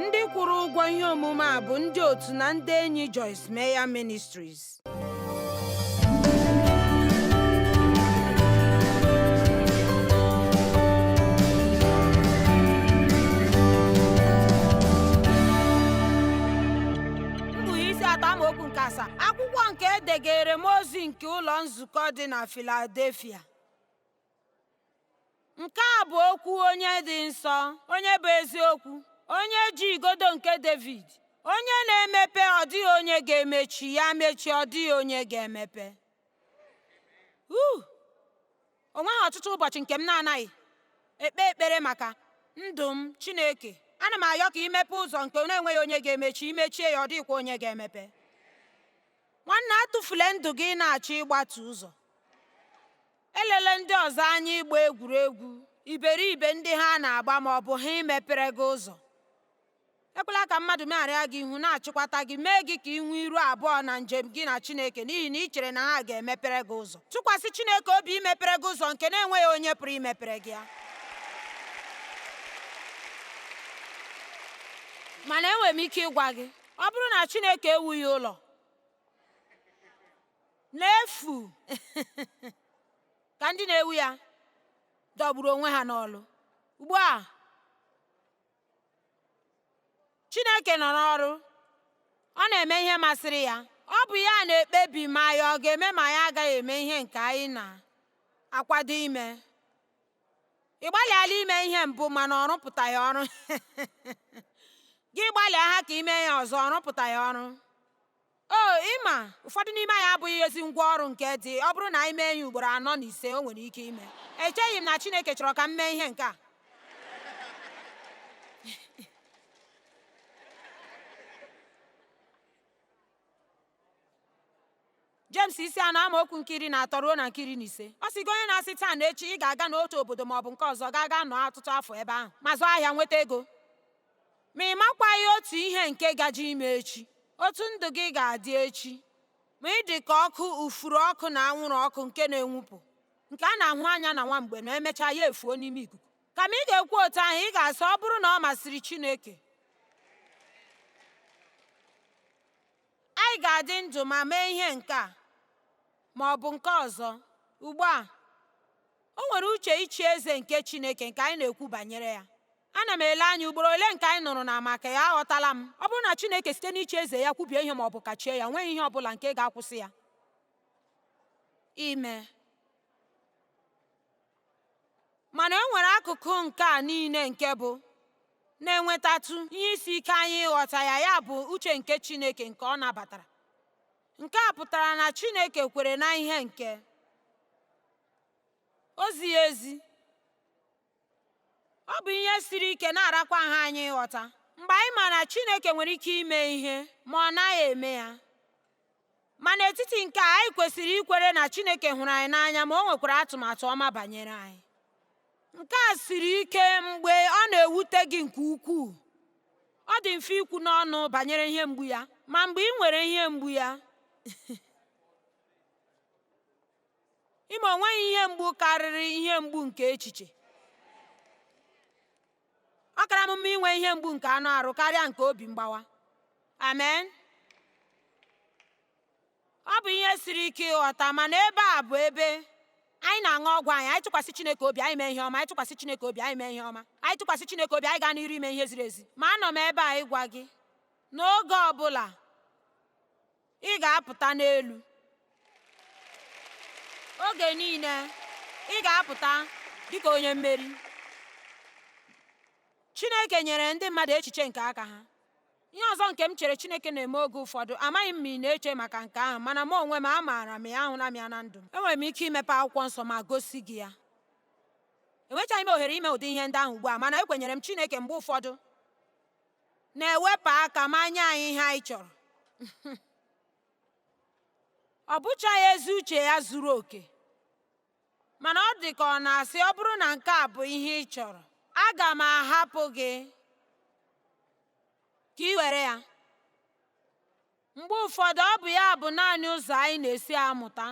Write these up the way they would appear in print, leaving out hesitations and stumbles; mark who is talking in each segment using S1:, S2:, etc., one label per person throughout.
S1: Ndị kwụrụ ụgwọ ihe omume a bụ ndị otu na ndị enyi Joyce Meyer Ministries. Mkpughe isi 3 amaokwu nke 7. Akwụkwọ nke e degara mmụọ ozi nke ụlọ nzukọ dị na Filadelfia. Nke a bụ okwu onye dị nsọ, onye bụ eziokwu, onye ji igodo nke Devid, onye na-emepe ọ dịghị onye ga-emechi, ya mechie ọ dịghị onye ga-emepe. O nweghị ọtụtụ ụbọchị nke m na-anaghị ekpe ekpere maka ndụ m. Chineke, ana m ayọ ka i mepe ụzọ nke na-enweghị onye ga-emechi, i mechie ya ọ dịghịkwa onye ga-emepe. Nwanne, atụfule ndụ gị na-achọ ịgbatu ụzọ. Elele ndị ọzọ anya ịgba egwuregwu iberibe ndị ha na-agba ma ọ bụ ha imepere gị ụzọ. Ekwela ka mmadụ megharịa gị ihu na-achịkwata gị mee gị ka ị nwee iru abụọ na njem gị na Chineke n'ihi na ị chere na ha ga-emepere gị ụzọ. Tụkwasị Chineke obi imepere gị ụzọ nke na-enweghị onye pụrụ imepere gị ya. Mana enwere m ike ịgwa gị, ọ bụrụ na Chineke ewughị ụlọ n'efu ka ndị na-ewu ya dọgburu onwe ha n'ọlụ. Ugbu a, Chineke nọ n'ọrụ. Ọ na-eme ihe masịrị ya. Ọ bụ ya na-ekpebi ma ya ọ ga-eme ma ya agaghị eme ihe nke anyị na-akwado ime. Ị gbalịala ime ihe mbụ mana ọ rụpụtaghị ọrụ. Gị gbalịa ha ka ime ya ọzọ, ọ rụpụtaghị ọrụ. O, ịma, ụfọdụ n'ime anyị abụghị ezi ngwa ọrụ nke dị. Ọ bụrụ na anyị mee ya ugboro anọ na ise, o nwere ike ime. Echeghị m na Chineke chọrọ ka m mee ihe nke a. Jems isi 4 amaokwu nke 13 ruo na nke 15. Ọ sị gị onye na-asị taa na echi ị ga-aga n'otu obodo ma ọ bụ nke ọzọ gaa gaa nọọ ọtụtụ afọ ebe ahụ ma zụọ ahịa nweta ego. Ma ị makwaghị otu ihe nke gaje ime echi, otu ndụ gị ga-adị echi. Ma ị dị ka ọkụ ufuru ọkụ na anwụrụ ọkụ nke na-enwupụ, nke a na-ahụ anya na nwa mgbe ma emechaa ya efuo n'ime ikuku. Kama ị ga-ekwu otu ahụ, ị ga-asị, ọ bụrụ na ọ masịrị Chineke, anyị ga-adị ndụ ma mee ihe nke a ma ọ bụ nke ọzọ. Ugbu a, o nwere uche ịchị eze nke Chineke nke anyị na-ekwu banyere ya. Ana m ele anya ugboro ole nke anyị nụrụ na maka ya, aghọtala m. Ọ bụrụ na Chineke site n'ịchị eze ya kwubie ihe ma ọ bụ kachie ya, o nweghị ihe ọ bụla nke ga-akwụsị ya ime. Mana e nwere akụkụ nke a niile nke bụ na-enwetatụ ihe isi ike anyị ịghọta ya, ya bụ uche nke Chineke nke ọ nabatara. Nke a pụtara na Chineke kwere na ihe nke o zighị ezi. Ọ bụ ihe siri ike na-arakwa ahụ anyị ịghọta mgbe anyị ma na Chineke nwere ike ime ihe ma ọ naghị eme ya. Ma n'etiti nke a, anyị kwesịrị ikwere na Chineke hụrụ anyị n'anya ma o nwekwara atụmatụ ọma banyere anyị. Nke a siri ike mgbe ọ na-ewute gị nke ukwuu. Ọ dị mfe ikwu n'ọnụ banyere ihe mgbu ya, ma mgbe ị nwere ihe mgbu ya, ịma o nweghị ihe mgbu karịrị ihe mgbu nke echiche. Ọ kara m mma inwe ihe mgbu nke anụ arụ karịa nke obi mgbawa. Amen. Ọ bụ ihe siri ike ịghọta, mana ebe a bụ ebe anyị na-aṅụ ọgwụ anyị. Anyị tụkwasị Chineke obi, anyị mee ihe ọma. Anyị tụkwasị Chineke obi, anyị mee ihe ọma. Anyị tụkwasị Chineke obi, anyị gaa n'iru ime ihe ziri ezi. Ma anọ m ebe a ịgwa gị n'oge ọ bụla ị ga-apụta n'elu. Oge niile ị ga-apụta dịka onye mmeri. Chineke nyere ndị mmadụ echiche nke aka ha. Ihe ọzọ nke m chere Chineke na-eme oge ụfọdụ, amaghị m ma ị na-eche maka nke ahụ, mana mụ onwe m amaara m ya, ahụla m ya na ndụ m. Enwere m ike imepe akwụkwọ nsọ ma gosi gị ya. Enwechaghị m ohere ime ụdị ihe ndị ahụ ugbu a, mana ekwenyere m Chineke mgbe ụfọdụ na-ewepụ aka ma nye anyị ihe anyị chọrọ. Ọ bụchaghị ezi uche ya zuru oke, mana ọ dị ka ọ na-asị, ọ bụrụ na nke a bụ ihe ị chọrọ, aga m ahapụ gị ka ị were ya. Mgbe ụfọdụ ọ bụ ya bụ naanị ụzọ anyị na-esi amụta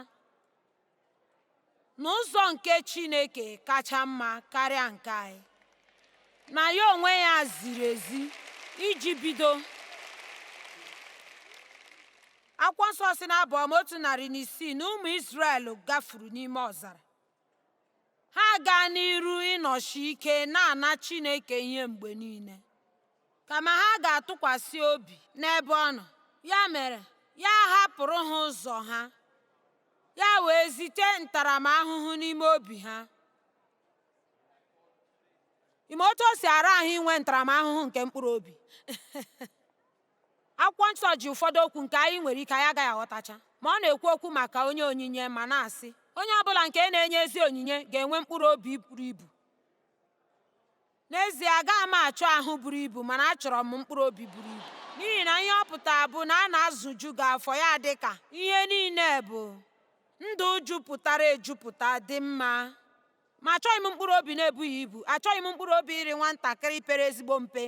S1: na ụzọ nke Chineke kacha mma karịa nke anyị, na ya onwe ya ziri ezi. Iji bido, akwụkwọ nsọ si na Abụ Ọma 106 na ụmụ Izrel gafuru n'ime ọzara. Ha gaa n'iru ịnọchi ike na-ana Chineke ihe mgbe niile, kama ha ga-atụkwasị obi n'ebe ọ nọ. Ya mere, ya hapụrụ ha ụzọ ha, ya wee zite ntaramahụhụ n'ime obi ha. Ime otu o si ara ahụ inwe ntaramahụhụ nke mkpụrụ obi. Akwụkwọ nsọ ji ụfọdụ okwu nke anyị nwere ike anyị agaghị aghọtacha, ma ọ na-ekwu okwu maka onye onyinye ma na-asị, onye ọbụla nke na-enye ezi onyinye ga-enwe mkpụrụ obi buru ibu. N'ezie, agaghị m achọ ahụ buru ibu, mana achọrọ m mkpụrụ obi buru ibu. N'ihi na ihe ọ pụtara bụ na a na-azụju gị afọ, ya dị ka ihe niile bụ ndụ jupụtara ejupụta dị mma. Ma achọghị m mkpụrụ obi na-ebughị ibu, achọghị m mkpụrụ obi iri nwatakịrị pere ezigbo mpe.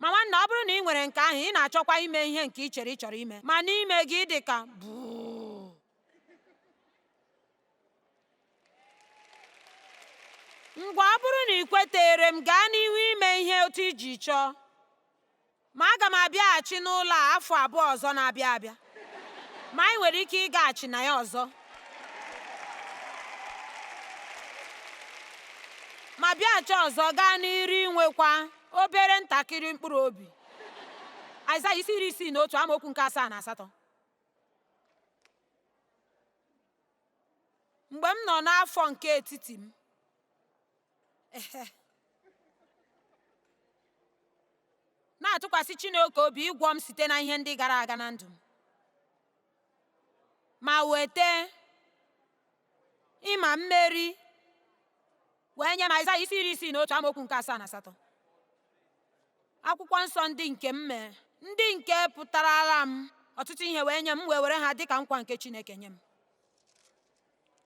S1: Ma nwanna, ọ bụrụ na ị nwere nke ahụ, ị na-achọkwa ime ihe nke ị chere ị chọrọ ime, ma n'ime gị dị ka buu. Ngwa, ọ bụrụ na ị kwetere m, gaa n'ihu ime ihe otu i ji chọọ, ma aga m abịaghachi n'ụlọ a afọ 2 ọzọ na-abịa abịa, ma anyị nwere ike ịgaghachi na ya ọzọ. Ma bịaghachi ọzọ gaa n'iru inwekwa obere ntakịrị mkpụrụ obi. Aịzaya isi 61 amaokwu nke 7 na 8. Mgbe m nọ n'afọ nke etiti m, na-atụkwasị Chineke obi ịgwọ m site na ihe ndị gara aga na ndụ m, ma weta ịma mmeri wee nye m. Aịzaya isi 61 amaokwu nke 7 na 8. Akwụkwọ nsọ ndị nke m mee, ndị nke pụtarala m ọtụtụ ihe wee nye m, wee were ha dịka nkwa nke Chineke nye m.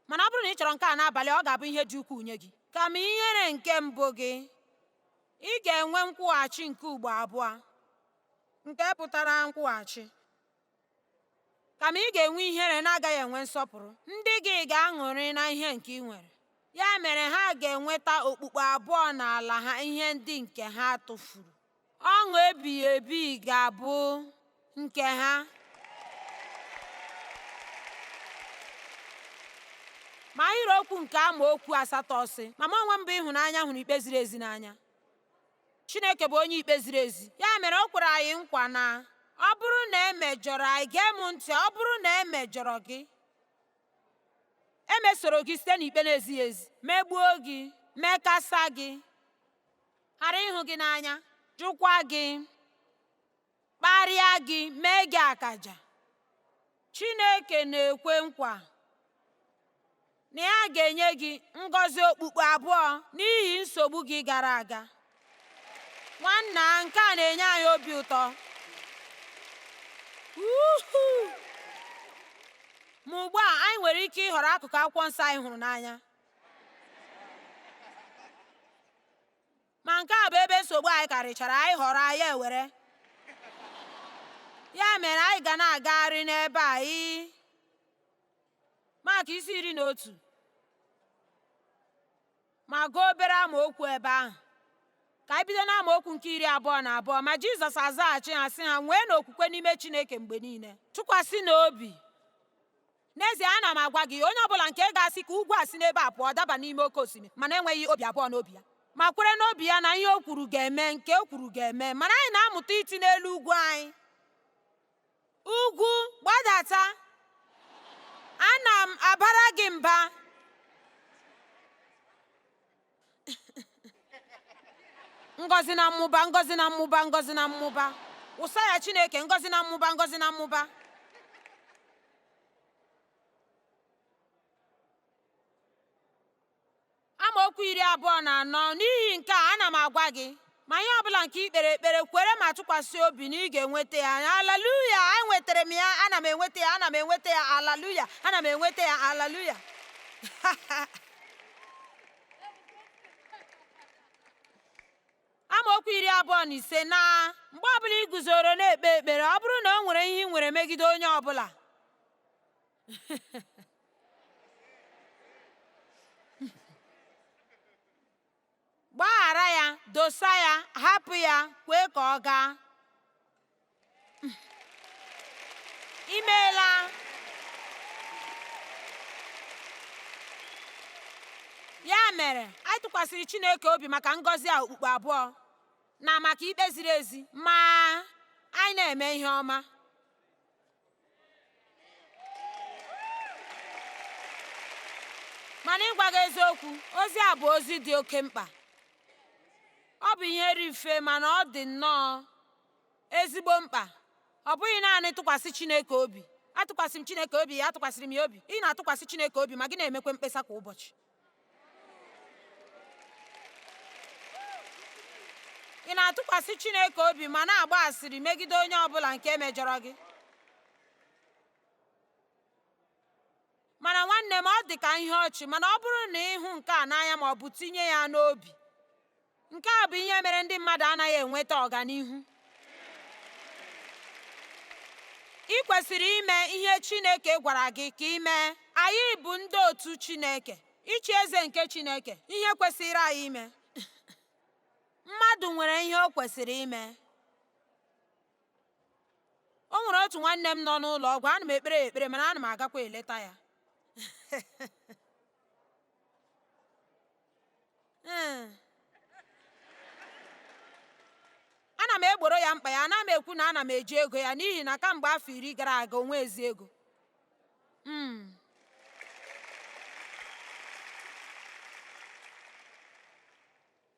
S1: Mana ọ bụrụ na ị chọrọ nke a n'abalị, ọ ga-abụ ihe dị ukwuu nye gị. Kama ihere nke mbụ gị, ị ga-enwe nkwụghachi nke ugbo abụọ, nke pụtara nkwụghachi. Kama ị ga-enwe ihere na-agaghị enwe nsọpụrụ. Ndị gị ga-aṅụrị na ihe nke ị nwere. Ya mere ha ga-enweta okpukpe abụọ n'ala ha ihe ndị nke ha tụfuru. Ọṅụ ebighị ebi ga-abụ nke ha. Ma ahịrịokwu nke amaokwu 8 sị, ma mụ onwe m bụ ịhụnanya hụrụ ikpe ziri ezi n'anya. Chineke bụ onye ikpe ziri ezi. Ya mere o kwere anyị nkwa na ọ bụrụ na e mejọrọ anyị, gee m ntị, ọ bụrụ na e mejọrọ gị, emesoro gị site n'ikpe na-ezighị ezi, megbuo gị, mekasa gị, ghara ịhụ gị n'anya, jụkwa gị, kparịa gị, mee gị akaja. Chineke na-ekwe nkwa na ya ga-enye gị ngọzi okpukpe abụọ n'ihi nsogbu gị gara aga. Nwanna, nke a na-enye anyị obi ụtọ. Ma ugbu a anyị nwere ike ịhọrọ akụkụ akwụkwọ nsọ anyị hụrụ n'anya. Ma nke a bụ ebe nsogbu anyị karịchara, anyị họrọ anyị ewere. Ya mere anyị ga na-agagharị n'ebe a Mak isi 11 ma gụọ obere amaokwu ebe ahụ. Ka anyị bido n'amaokwu nke 22. Ma Jizọs azaghachi ha sị ha, nwee n'okwukwe n'ime Chineke mgbe niile. Tụkwasị n'obi. N'ezie ana m agwa gị, onye ọbụla nke ga-asị ka ugwu a si n'ebe a pụọ daba n'ime oke osimiri, mana enweghị obi abụọ n'obi ya, ma kwere n'obi ya na ihe o kwuru ga-eme, nke o kwuru ga-eme. Mana anyị na-amụta iti n'elu ugwu anyị. Ugwu, gbadata. Ana m abara gị mba. Ngọzi na mmụba, ngọzi na mmụba, ngọzi na mmụba. Wụsa ya Chineke, ngọzi na mmụba, ngọzi na mmụba. Amaokwu 24, n'ihi nke a ana m agwa gị, ma ihe ọbụla nke i kpere ekpere, kwere ma tụkwasị obi na ị ga-enweta ya. Haleluya, enwetara m ya, ana m enweta ya, ana m enweta ya, haleluya, ana m enweta ya, haleluya. Amaokwu 25, na mgbe ọbụla ị guzoro na-ekpe ekpere, ọ bụrụ na o nwere ihe ị nwere megide onye ọbụla, gbaghara ya, Dosa ya, hapụ ya, kwee ka ọ gaa. Imeela. Ya mere, anyị tụkwasịrị Chineke obi maka ngọzi a okpukpu abụọ na maka ikpe ziri ezi, ma anyị na-eme ihe ọma. Mana ịgwa gị eziokwu, ozi a bụ ozi dị oke mkpa. Ọ bụ ihe ri mfe mana ọ dị nnọọ ezigbo mkpa. Ọ bụghị naanị tụkwasị Chineke obi. Atụkwasị m Chineke obi, ya atụkwasịrị m ya obi. Ị na-atụkwasị Chineke obi ma gị na-emekwa mkpesa kwa ụbọchị. Ị na-atụkwasị Chineke obi ma na-agba asịrị megide onye ọ bụla nke mejọrọ gị. Mana nwanne m, ọ dị ka ihe ọchị, mana ọ bụrụ na ị hụ nke a n'anya ma ọ bụ tinye ya n'obi, nke a bụ ihe mere ndị mmadụ anaghị enweta ọganihu. Ị kwesịrị ime ihe Chineke gwara gị ka ị mee. Anyị bụ ndị otu Chineke, ịchị eze nke Chineke, ihe kwesịrị anyị ime. Mmadụ nwere ihe o kwesịrị ime. O nwere otu nwanne m nọ n'ụlọ ọgwụ, ana m ekpere ya ekpere mana ana m agakwa eleta ya. Ana m egboro ya mkpa ya, ana m ekwu na ana m eji ego ya n'ihi na kamgbe afọ 10 gara aga o nweghịzi ego.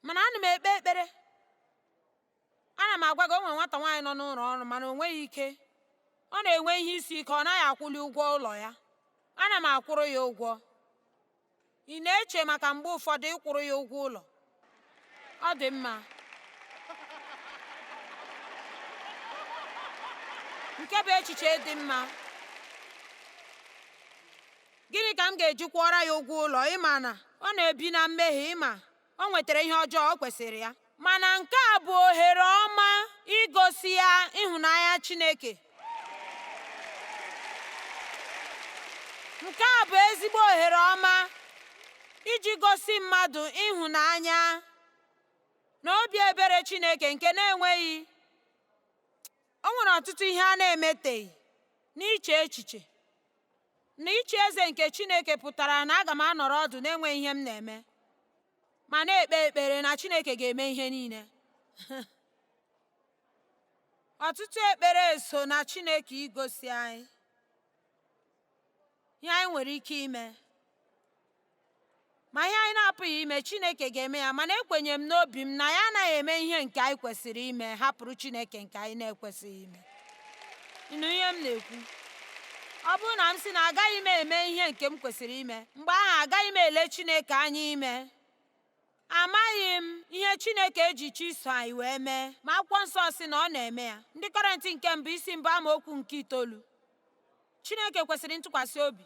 S1: Mana ana m ekpe ekpere. Ana m agwa gị, o nwere nwata nwaanyị nọ n'ụlọ ọrụ mana o nweghị ike. Ọ na-enwe ihe isi ike, ọ naghị akwụli ụgwọ ụlọ ya. Ana m akwụrụ ya ụgwọ. Ị na-eche maka mgbe ụfọdụ ịkwụrụ ya ụgwọ ụlọ? Ọ dị mma. Nke bụ echiche dị mma. Gịnị ka m ga-eji kwụọrọ ya ụgwọ ụlọ? Ịma na ọ na-ebi na mmehie, ịma o nwetara ihe ọjọọ o kwesịrị ya. Mana nke a bụ ohere ọma igosi ya ịhụnanya Chineke. Nke a bụ ezigbo ohere ọma iji gosi mmadụ ịhụnanya na obi ebere Chineke nke na-enweghị. O nwere ọtụtụ ihe a na-emeteghị n'iche echiche. Na ịchị eze nke Chineke pụtara na aga m anọrọ ọdụ na-enweghị ihe m na-eme, ma na-ekpe ekpere na Chineke ga-eme ihe niile. Ọtụtụ ekpere so na Chineke igosi anyị ihe anyị nwere ike ime. Ma ihe anyị na-apụghị ime, Chineke ga-eme ya. Mana ekwenyere m n'obi m na ya anaghị eme ihe nke anyị kwesịrị ime, hapụrụ Chineke nke anyị na-ekwesịghị ime. Ịnụ ihe m na-ekwu? Ọ bụrụ na m sị na agaghị m eme ihe nke m kwesịrị ime, mgbe ahụ agaghị m ele Chineke anya ime. Amaghị m ihe Chineke eji chiso anyị wee mee, ma akwụkwọ nsọ sị na ọ na-eme ya. Ndị Kọrịntị nke mbụ isi mbụ amaokwu nke 9. Chineke kwesịrị ntụkwasị obi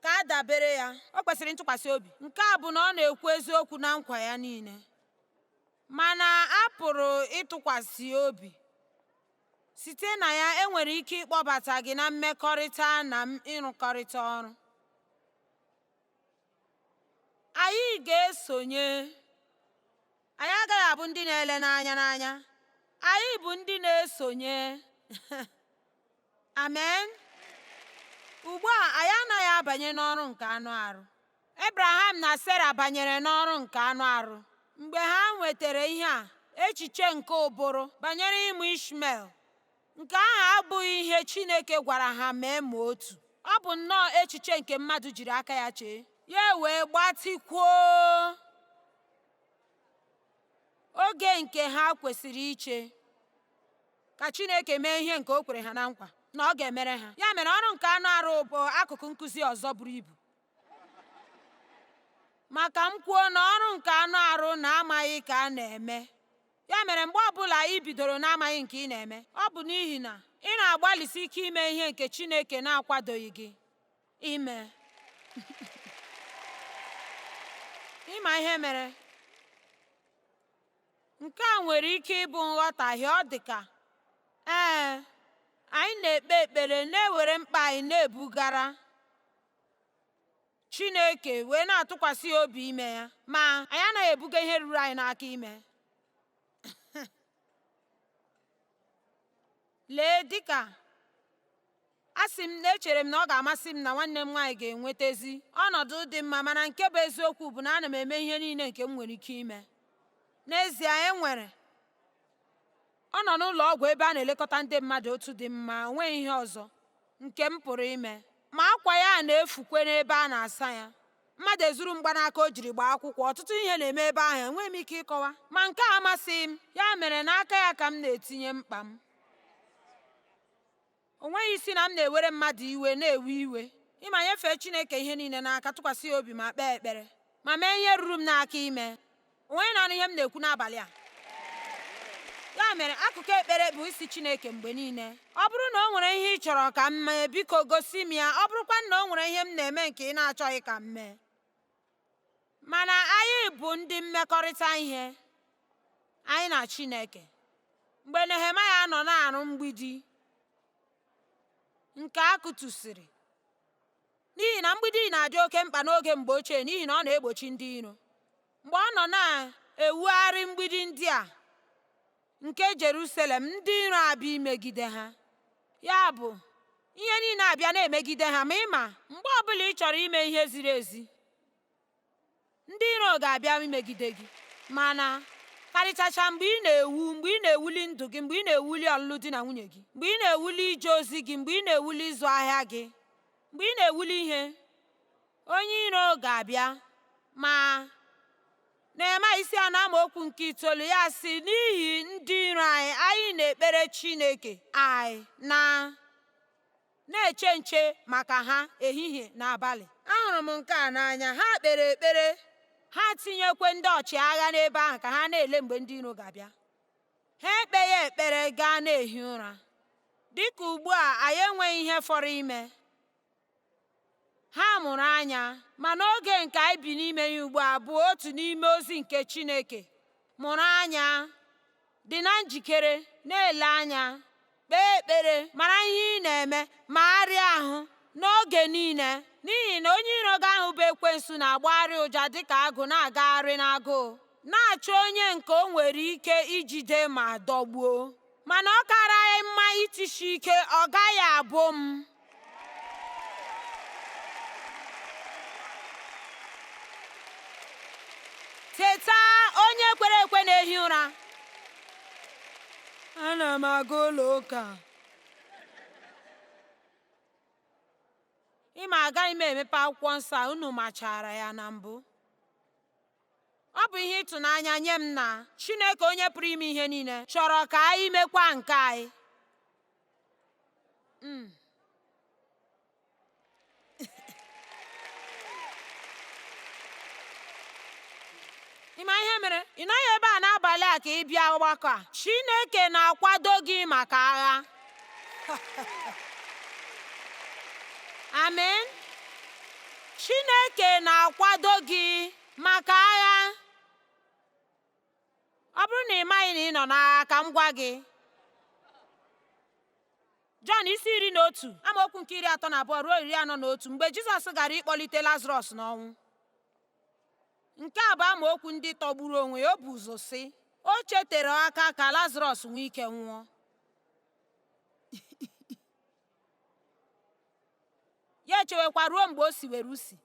S1: ka a dabere ya. O kwesịrị ntụkwasị obi. Nke a bụ na ọ na-ekwu eziokwu na nkwa ya niile. Mana a pụrụ ịtụkwasị obi. Site na ya enwere ike ịkpọbata gị na mmekọrịta na ịrụkọrịta ọrụ. Anyị ga-esonye. Anyị agaghị abụ ndị na-ele n'anya n'anya. Anyị bụ ndị na-esonye. Amen. Ugbu a anyị anaghị abanye n'ọrụ nke anụ arụ. Abraham na Sera banyere n'ọrụ nke anụ arụ mgbe ha nwetara ihe a, echiche nke ụbụrụ banyere ịmụ Ishmel. Nke ahụ abụghị ihe Chineke gwara ha mee ma otu. Ọ bụ nnọọ echiche nke mmadụ jiri aka ya chee. Ya wee gbatịkwuo oge nke ha kwesịrị iche ka Chineke mee ihe nke o kwere ha na nkwa na ọ ga-emere ha. Ya mere ọrụ nke anụ arụ bụ akụkụ nkụzi ọzọ buru ibu. Maka m kwuo na ọrụ nke anụ arụ na-amaghị ka a na-eme. Ya mere mgbe ọbụla ị bidoro na-amaghị nke ị na-eme, ọ bụ n'ihi na ị na-agbalịsi ike ime ihe nke Chineke na-akwadoghị gị ime. Ịma ihe mere? Nke a nwere ike ịbụ nghọtahie. Ọ dị ka, ee, anyị na-ekpe ekpere na-ewere mkpa anyị na-ebugara Chineke wee na-atụkwasị ya obi ime ya, ma anyị anaghị ebuga ihe ruru anyị n'aka ime. Lee, dịka a sị m na echere m na ọ ga-amasị m na nwanne m nwaanyị ga-enwetezi ọnọdụ dị mma, mana nke bụ eziokwu bụ na ana m eme ihe niile nke m nwere ike ime. N'ezie, e nwere ọ nọ n'ụlọ ọgwụ ebe a na-elekọta ndị mmadụ otu dị mma, o nweghị ihe ọzọ nke m pụrụ ime. Ma akwa ya na-efukwe n'ebe a na-asa ya. Mmadụ ezuru mgbanaka o jiri gbaa akwụkwọ, ọtụtụ ihe na-eme ebe ahụ, enweghị m ike ịkọwa. Ma nke a amasịghị m, ya mere n'aka ya ka m na-etinye mkpa m. O nweghị isi na m na-ewere mmadụ iwe na-ewe iwe. Ịma nyefee Chineke ihe niile n'aka, tụkwasị ya obi ma kpee ekpere, ma mee ihe ruru m n'aka ime. O nweghị naanị ihe m na-ekwu n'abalị a. Ya mere, akụkụ ekpere bụ isi Chineke mgbe niile. Ọ bụrụ na o nwere ihe ị chọrọ ka m mee, biko gosi m ya. Ọ bụrụkwa na o nwere ihe m na-eme nke ị na-achọghị ka m mee. Mana anyị bụ ndị mmekọrịta ihe, anyị na Chineke. Mgbe Nehemaya nọ na-arụ mgbidi nke a kụtusiri, n'ihi na mgbidi na-adị oke mkpa n'oge mgbe ochie n'ihi na ọ na-egbochi ndị iro. Mgbe ọ nọ na-ewugharị mgbidi ndị a nke Jerusalem, ndị iro abịa imegide ha. Ya bụ, ihe niile abịa na-emegide ha, ma ịma mgbe ọbụla ị chọrọ ime ihe ziri ezi, ndị iro ga-abịa imegide gị. Mana karịchacha mgbe ị na-ewu, mgbe ị na-ewuli ndụ gị, mgbe ị na-ewuli ọlụlụ di na nwunye gị, mgbe ị na-ewuli ije ozi gị, mgbe ị na-ewuli ịzụ ahịa gị, mgbe ị na-ewuli ihe, onye iro ga-abịa. Ma Nehemaya isi anọ amaokwu nke itoolu ya sị, n'ihi ndị iro anyị, anyị na-ekpere Chineke anyị na na-eche nche maka ha ehihie na abalị. Ahụrụ m nke a n'anya. Ha kpere ekpere, ha tinyekwe ndị ọchịagha n'ebe ahụ ka ha na-ele mgbe ndị iro ga-abịa. Ha ekpeghị ekpere gaa na-ehi ụra. Dịka ugbu a, anyị enweghị ihe fọrọ ime. Ha mụrụ anya, ma n'oge nke anyị bi n'ime ya ugbu a bụ otu n'ime ozi nke Chineke. Mụrụ anya, dị na njikere, na-ele anya, kpee ekpere, mara ihe ị na-eme, ma arịa ahụ n'oge niile, n'ihi na onye iro gị ahụ bụ ekwensu na-agbagharị ụja dịka agụ na-agagharị n'agụụ, na-achọ onye nke o nwere ike ijide ma dọgbuo. Mana ọ kara anyị mma itisi ike, ọ gaghị abụ m. Teta, onye kwere ekwe na-ehi ụra. Ana m aga ụlọ ụka. Ịma agaghị m emepe akwụkwọ nsọ a, unu machara ya na mbụ. Ọ bụ ihe ịtụnanya nye m na Chineke onye pụrụ ime ihe niile chọrọ ka anyị mekwa nke anyị. Ị ma ihe mere? Ị nọghị ebe a n'abalị a ka ị bịa ọgbakọ a. Chineke na-akwado gị maka agha. Amen. Chineke na-akwado gị maka agha. Ọ bụrụ na ị maghị na ị nọ n'agha, ka m gwa gị. Jọn isi 11 amaokwu nke 32 ruo 41, mgbe Jizọs gara ịkpọlite Lazarọs n'ọnwụ. Nke a bụ amaokwu ndị tọgburu onwe ya. O bu ụzọ sị, o chetere aka ka Lazarọs nwee ike nwụọ. Ya echewekwa ruo mgbe o siwere usi.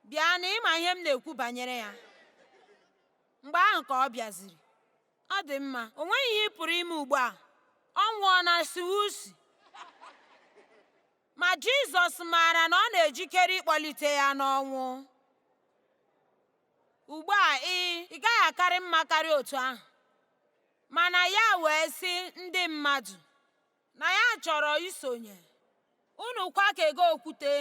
S1: Bịa na ịma ihe m na-ekwu banyere ya. Mgbe ahụ ka ọ bịaziri. Ọ dị mma, o nweghị ihe ị pụrụ ime ugbu a. Ọ nwụọ na siwe usi. Ma Jizọs maara na ọ na-ejikere ịkpọlite ya n'ọnwụ. Ugbu a ị gaghị akarị mma karịa otu ahụ. Mana ya wee sị ndị mmadụ na ya chọrọ isonye. Unu kwakego okwute.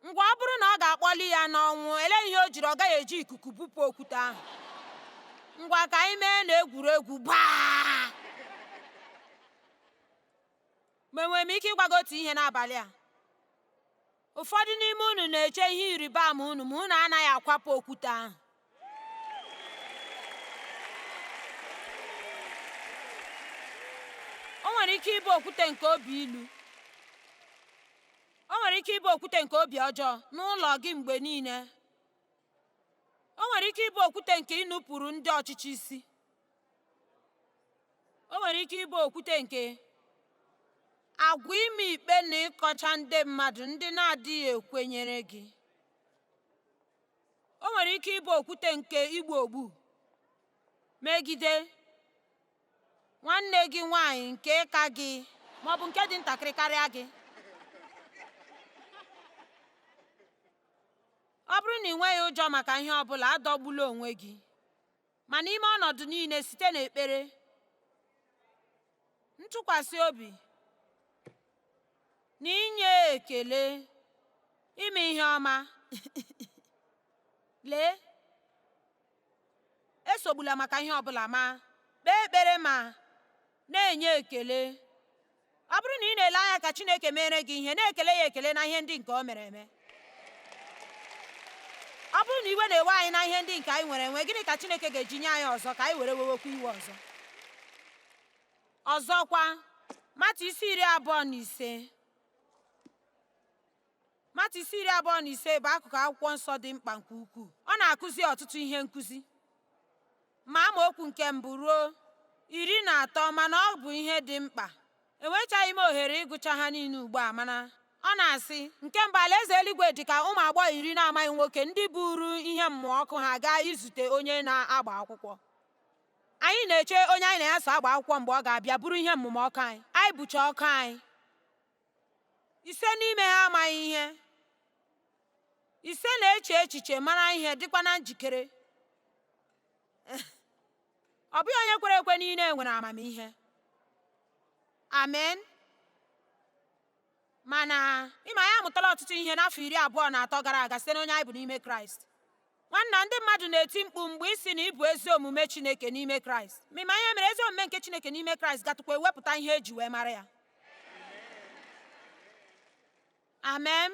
S1: Ngwa, ọ bụrụ na ọ ga-akpọli ya n'ọnwụ, elee ihe o jiri ọ gaghị eji ikuku bupụ okwute ahụ? Ngwa, ka anyị mee na egwuregwu gbaa. Ma enwere m ike ịgwa gị otu ihe n'abalị a? Ụfọdụ n'ime unu na-eche ihe ịrịba ama unu, ma unu anaghị akwapụ okwute ahụ. O nwere ike ịbụ okwute nke obi ilu. O nwere ike ịbụ okwute nke obi ọjọọ n'ụlọ gị mgbe niile. O nwere ike ịbụ okwute nke ịnụpụrụ ndị ọchịchị isi. O nwere ike ịbụ okwute nke agwa ime ikpe na ịkọcha ndị mmadụ ndị na-adịghị ekwenyere gị. O nwere ike ịbụ okwute nke igbu ogbu megide nwanne gị nwaanyị nke ka gị ma ọ bụ nke dị ntakịrị karịa gị. Ọ bụrụ na ị nweghị ụjọ maka ihe ọ bụla, adọgbula onwe gị. Ma n'ime ọnọdụ niile, site n'ekpere, ntụkwasị obi na inye ekele, ime ihe ọma. Lee, esogbula maka ihe ọ bụla, ma kpee ekpere ma na-enye ekele. Ọ bụrụ na ị na-ele anya ka Chineke mere gị ihe, na-ekele ya ekele na ihe ndị nke o mere eme. Ọ bụrụ na iwe na-ewe anyị na ihe ndị nke anyị nwere enwe, gịnị ka Chineke ga-eji nye anyị ọzọ ka anyị were wewekwa iwe ọzọ? Ọzọkwa, Mata isi 25. Mata isi 25 bụ akụkụ akwụkwọ nsọ dị mkpa nke ukwuu. Ọ na-akụzi ọtụtụ ihe nkụzi. Ma amaokwu nke mbụ ruo 13, mana ọ bụ ihe dị mkpa. Enwechaghị m ohere ịgụcha ha niile ugbu a, mana ọ na-asị, nke mbụ, alaeze eluigwe dị ka ụmụ agbọghọ 10 na-amaghị nwoke ndị buuru ihe mmụọ ọkụ ha gaa izute onye na-agba akwụkwọ. Anyị na-eche onye anyị na ya so agba akwụkwọ mgbe ọ ga-abịa buru ihe mmụmụ ọkụ anyị. Anyị bucha ọkụ anyị. 5 n'ime ha amaghị ihe. 5 na-eche echiche mara ihe dịkwa na njikere. Ọ bụghị onye kwere ekwe niile nwere amamihe. Amen. Mana ịma anyị amụtala ọtụtụ ihe n'afọ 23 gara aga site n'onye anyị bụ n'ime Kraịst. Nwanna, ndị mmadụ na-eti mkpu mgbe ị sị na ị bụ ezi omume Chineke n'ime Kraịst. Ma ịma ihe mere ezi omume nke Chineke n'ime Kraịst gatụkwa ewepụta ihe eji wee mara ya. Amen.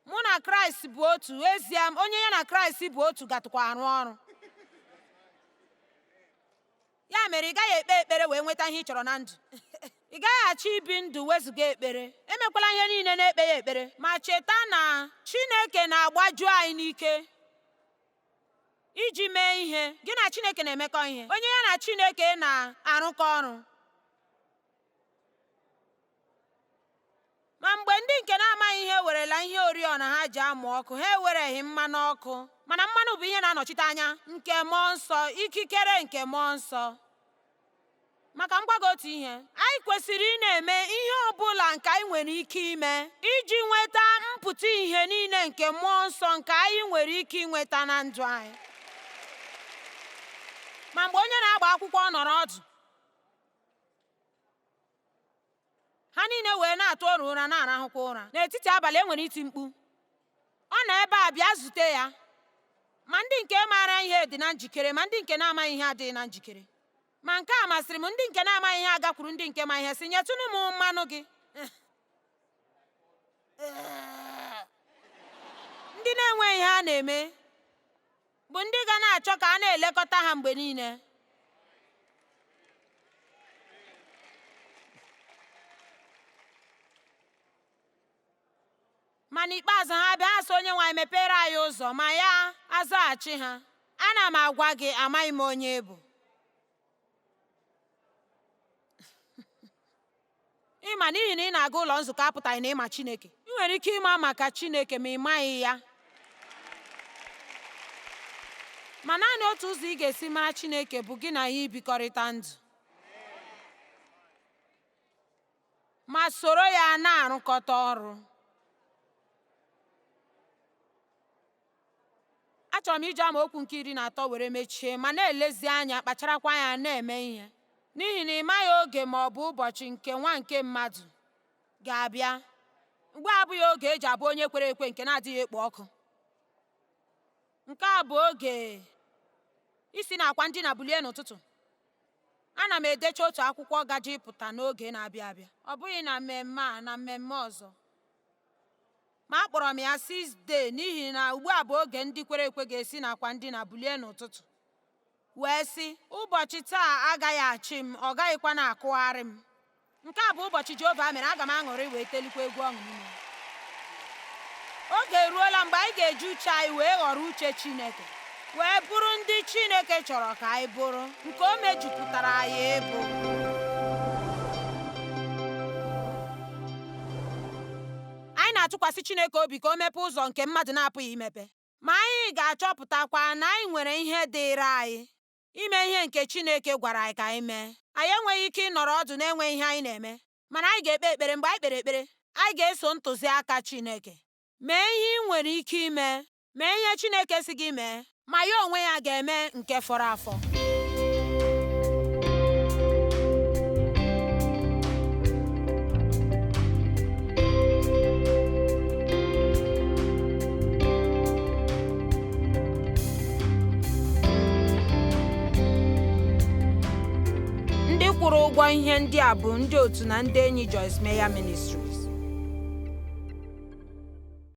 S1: Mụ na Kraịst bụ otu. Ezie, onye ya na Kraịst bụ otu gatụkwa arụ ọrụ. Ya mere ị gaghị ekpe ekpere wee nweta ihe ị chọrọ na ndụ. Ị gaghị achọ ibi ndụ wezụga ekpere. Emekwala ihe niile na-ekpeghị ekpere. Ma cheta na Chineke na-agbaju anyị n'ike iji mee ihe. Gị na Chineke na-emekọ ihe. Onye ya na Chineke na-arụkọ ọrụ. Ma mgbe ndị nke na-amaghị ihe werela ihe oriọna ha ji amụ ọkụ, ha ewereghị mmanụ ọkụ. Mana mmanụ bụ ihe na-anọchite anya nke mmụọ nsọ, ikikere nke mmụọ nsọ. Maka m gwa gị otu ihe, anyị kwesịrị ị na-eme ihe ọ bụla nke anyị nwere ike ime iji nweta mpụta ihe niile nke mmụọ nsọ nke anyị nwere ike ịnweta na ndụ anyị. Ma mgbe onye na-agba akwụkwọ nọrọ ọdụ, ha niile wee na-atụ ọrụ ụra na-arahụkwa ụra. N'etiti abalị e nwere iti mkpu, ọ nọ ebe a, bịa zute ya. Ma ndị nke maara ihe dị na njikere, ma ndị nke na-amaghị ihe adịghị na njikere. Ma nke a masịrị m, ndị nke na-amaghị ihe agakwuru ndị nke ma ihe sị, nyetụnụ m mmanụ gị. Ndị na-enweghị ihe a na-eme bụ ndị ga na-achọ ka a na-elekọta ha mgbe niile. Ma n'ikpeazụ ha bịa ha sị, onye nwe anyị mepere anyị ụzọ, ma ya azaghachi ha, ana m agwa gị, amaghị m onye ị bụ. Ịma n'ihi na ị na-aga ụlọ nzukọ apụtaghị na ịma Chineke. Ị nwere ike ịma maka Chineke ma ị maghị ya. Ma naanị otu ụzọ ị ga-esi mara Chineke bụ gị na ya ibikọrịta ndụ ma soro ya na-arụkọta ọrụ. Achọrọ m iji amaokwu nke 13 were mechie, ma na-elezi anya, kpacharakwa anya na-eme ihe, n'ihi na ị maghị oge ma ọ bụ ụbọchị nke nwa nke mmadụ ga-abịa. Ugbu a abụghị oge eji abụ onye kwere ekwe nke na-adịghị ekpo ọkụ. Nke a bụ oge isi n'akwa ndina bulie n'ụtụtụ. Ana m edecha otu akwụkwọ gaje ịpụta n'oge na-abịa abịa. Ọ bụghị na mmemme a, na mmemme ọzọ. Ma akpọrọ m ya Sixth Day n'ihi na ugbu a bụ oge ndị kwere ekwe ga-esi n'akwa ndina bulie n'ụtụtụ wee sị, ụbọchị taa agaghị achị m, ọ gaghịkwa na-akụgharị m. Nke a bụ ụbọchị Jehova mere, aga m aṅụrị wee telikwa egwu ọṅụ n'ime ya. Oge eruola mgbe anyị ga-eji uche anyị wee ghọrọ uche Chineke, wee bụrụ ndị Chineke chọrọ ka anyị bụrụ, nke o mejupụtara anyị ịbụ. Anyị na-atụkwasị Chineke obi ka o mepee ụzọ nke mmadụ na-apụghị imepe, ma anyị ga-achọpụtakwa na anyị nwere ihe dịịrị anyị ime ihe nke Chineke gwara anyị ka anyị mee. Anyị enweghị ike ịnọrọ ọdụ na-enweghị ihe anyị na-eme, mana anyị ga-ekpe ekpere. Mgbe anyị kpere ekpere, anyị ga-eso ntụziaka Chineke. Mee ihe ị nwere ike ime, mee ihe Chineke sị gị mee, ma ya onwe ya ga-eme nke fọrọ afọ. Ndị kwụrụ ụgwọ ihe ndị a bụ ndị otu na ndị enyi Joyce Meyer Ministries.